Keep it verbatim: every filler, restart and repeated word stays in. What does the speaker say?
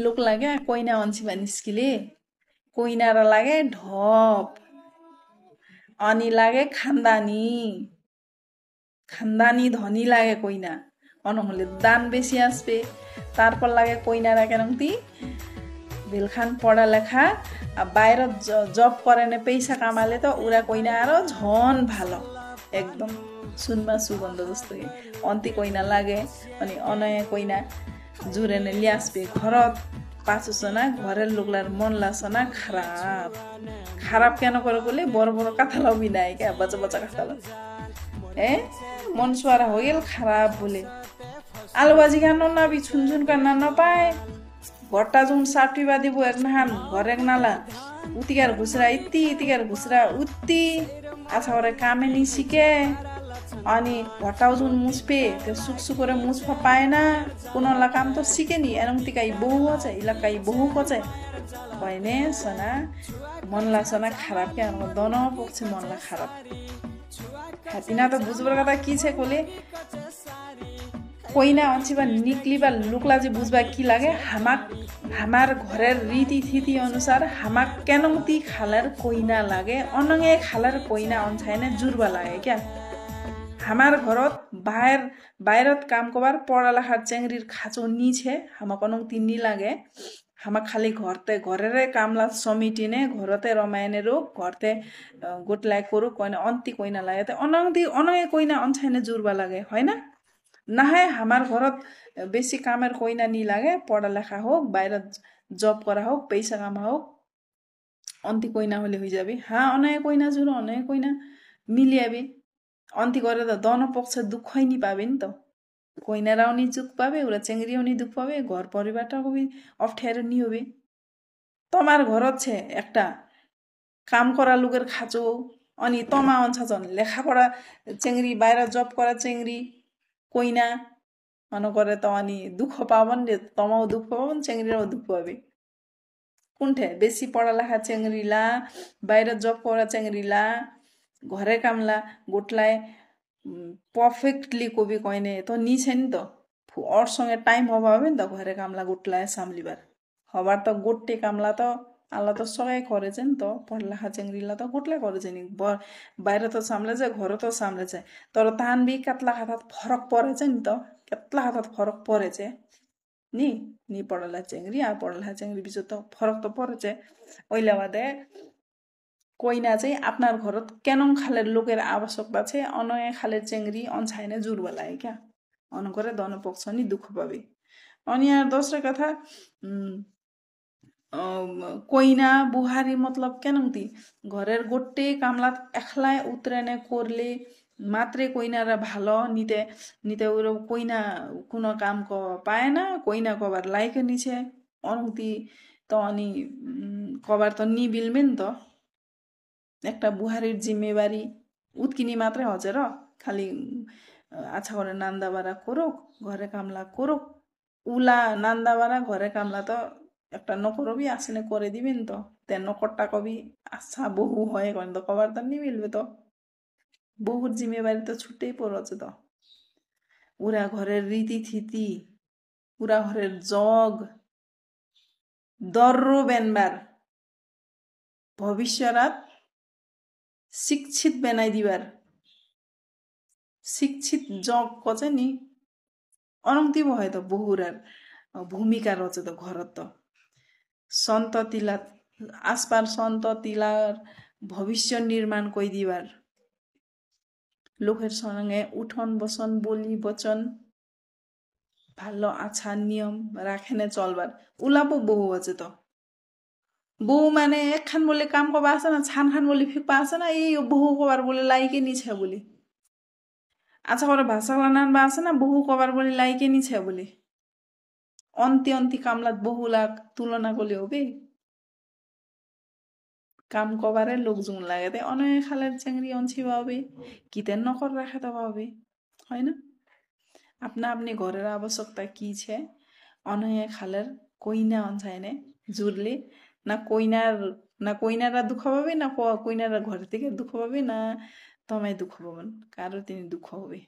লোক লাগে কইনা অঞ্চিবা নিসকিলে, কইনারা লাগে ঢপ, অনি লাগে খানদানি, খানদানি ধনী লাগে কইনা। অনহলে দান বেশি আসবে। তারপর লাগে কইনারা কেনংতি বেলখান পড়ালেখা, আর বাইরে জ-, জব করে নে পয়সা কামালে তো উরা কইনা আরো ঝন ভালো। একদম সুনমা সুগন্ধ দোস্ত। অন্তি কইনা লাগে, মানে অনয়ে কইনা জুরে নে লিয়াসবে ঘরত, পাচু সনা, ঘরের লোকলার মন লাসনা খারাপ। খারাপ কেন করে বলে বড় বড় কথা লবি নাই কে, বাচ্চা বাচ্চা কথা লবি। এ, মন সুয়ারা হয়ে গেল খারাপ বলে। আলু ভাজি খানো না বি ছুন ছুন কান্না না পায়। ঘরটা যুন সাপটি বাদিব এক নাহান, ঘর এক নালা। উতিকার ঘুসরা ইতি, ইতিকার ঘুসরা উতি। আশা করে কামে নি শিখে। অনি ঘরটাও যুন মুছবে, তে সুক সুক করে মুছবা পায় না। কোনোলা কাম তো শিখে নি, এরম তিকাই বহু আছে, ইলাকাই বহু আছে। কয়নে সোনা, মনলা সোনা খারাপ কে, আমার দোনো পক্ষে মনলা খারাপ। হাতিনা তো বুঝবার কথা কি সে কলে, কইনা অঞ্চিবা নিকলিবা লোকলা যে বুঝবা কি লাগে, হামাক, হামার ঘরের রীতি থিতি অনুসার হামাক কেনংতি খালের কইনা লাগে, অনঙে খালের কইনা অঞ্চাইনে জুরবা লাগে কিয়া? হামার ঘরত বাইর, বাইরত কাম কবার পড়ালেখার চেংড়ির খাচো নিছে, হামাক অনংতি নি লাগে। হামাক খালি ঘরতে, ঘরেরে কামলা সমিটিনে, ঘরতে রমায়নে রোক, ঘরতে, আহ, গোটলাই করুক, কইনা অন্তি কইনা লাগে। তে অনংতি, অনঙে কইনা অঞ্চাইনে জুরবা লাগে, হয় না? নাহে, আমার ঘরত বেশি কামের কইনা নি লাগে, পড়ালেখা হোক, বাইরে জব করা হোক, পয়সা কামা হোক, অন্তি কইনা হলে হয়ে যাবে। হ্যাঁ, অনেক কইনা জুড়ো, অনেক কইনা মিলিয়াবে। অন্তি করে তো দোনো পক্ষে দুঃখই নি পাবেন তো। কইনারাও নি দুঃখ পাবে, ওরা চেংড়িও নি দুঃখ পাবে, ঘর পরিবারটাও খুবই অফঠের নি হবে। তোমার ঘরত ছে একটা কাম করা লোকের খাচো, অনি তোমা অনসাজন লেখাপড়া চেংড়ি, বাইরে জব করা চেংড়ি, কইনা, মনে করে তো অনি দুঃখ পাবন যে তোমাও দুঃখ পাবন, চেংড়িরাও দুঃখ পাবে। কোনঠে বেশি পড়ালেখা চেংড়িলা, বাইরে জব করা চেংড়িলা, ঘরে কামলা, গোটলায়, উম, perfectly কবি কয়নে, তো নিছেন তো, ফু-, ওর সঙ্গে time হবা হবে তো ঘরে কামলা গোটলায় সামলিবার। হবার তো গোটে কামলা তো, আল্লাহ তো সবাই করেছেন তো, পড়ালেখা চেংড়িলা তো গোটলা করেছেন। ব-, বাইরে তো সামলে যায়, ঘরে তো সামলে যায়। তোর তান বি কাতলা হাতাত ফরক পড়েছেন তো, কাতলা হাতাত ফরক পড়েছে। নি, নি পড়ালেখা চেংড়ি, আর পড়ালেখা চেংড়ি বিচে তো ফরক তো পড়েছে। ওইলা বাদে কইনা চাই আপনার ঘরত কেনং খালের লোকের আবশ্যকতা আছে, অনয়ে খালের চেংড়ি অনসাইনে জুরবা লাগে কিয়া? অন করে দোনো পক্ষ নি দুঃখ পাবে। অনি আর দোসরা কথা, উম, উম, কইনা বুহারি মতলব কেনংতি? ঘরের গোটে কামলাত একলায় উতরেনে করলে মাত্রে কইনারা ভালো, নিতে, নিতে ওর কইনা কোনো কাম ক-, পায় না, কইনা কবার লাইকে নিছে, অনংতি তো অনি, উম, কবার তো নি বিলবেন তো। একটা বুহারির জিম্মেবারি উৎকিনি মাত্রে হচ্ছে র, খালি, উম, আচ্ছা করে নান্দা বাড়া করুক, ঘরে কামলা করুক, উলা নান্দা বাড়া ঘরে কামলা তো একটা নকর বি আসেনে করে দিবেন তো, তে নকরটা কবি আচ্ছা বহু হয়, এখন তো কবার তো নি মিলবে তো। বহুর জিম্মেবারি তো ছুটেই পড়েছে তো। উরা ঘরের রীতি থিতি, উরা ঘরের জগ, দর্র বেনবার, ভবিষ্যরাত শিক্ষিত বেনাই দিবার, শিক্ষিত জগ কচেনি, অনংতিব হয়তো বহুরার ভূমিকা রচে তো ঘরত। সন্ততিলাত, আসপার সন্ততিলার ভবিষ্যৎ নির্মাণ কই দিবার। লোকের সঙ্গে উঠন বসন, বলি বচন, ভালো আচার নিয়ম রাখেনে চলবার। উলাপো বহু আছে তো। বহু মানে একখান বলে কাম কবা আছে না, চানখান বলে ফিকপা আছে না, এই বহু কবার বলে লাইকে নিছে বলে। আচ্ছা করে ভাষা বানান বা আছে না, বহু কবার বলে লাইকে নিছে বলে। অন্তি অন্তি কামলাত বহুলাক তুলনা করলে হবে? কাম কবারে লোকজন লাগে, তে অনয়ে খালের চেংড়ি অনসিবা হবে, কিতে নকর রাখে তো হবে, হয় না? আপনা আপনি ঘরের আবশ্যকতা কি ছে, অনয়ে খালের কইনা অনসাইনে জুরলে না কইনার, না কইনারা দুঃখ পাবে, না ক-, কইনারা ঘর থেকে দুঃখ পাবে, না তমাই দুঃখ পাবেন, কারো তিনি দুঃখ হবে।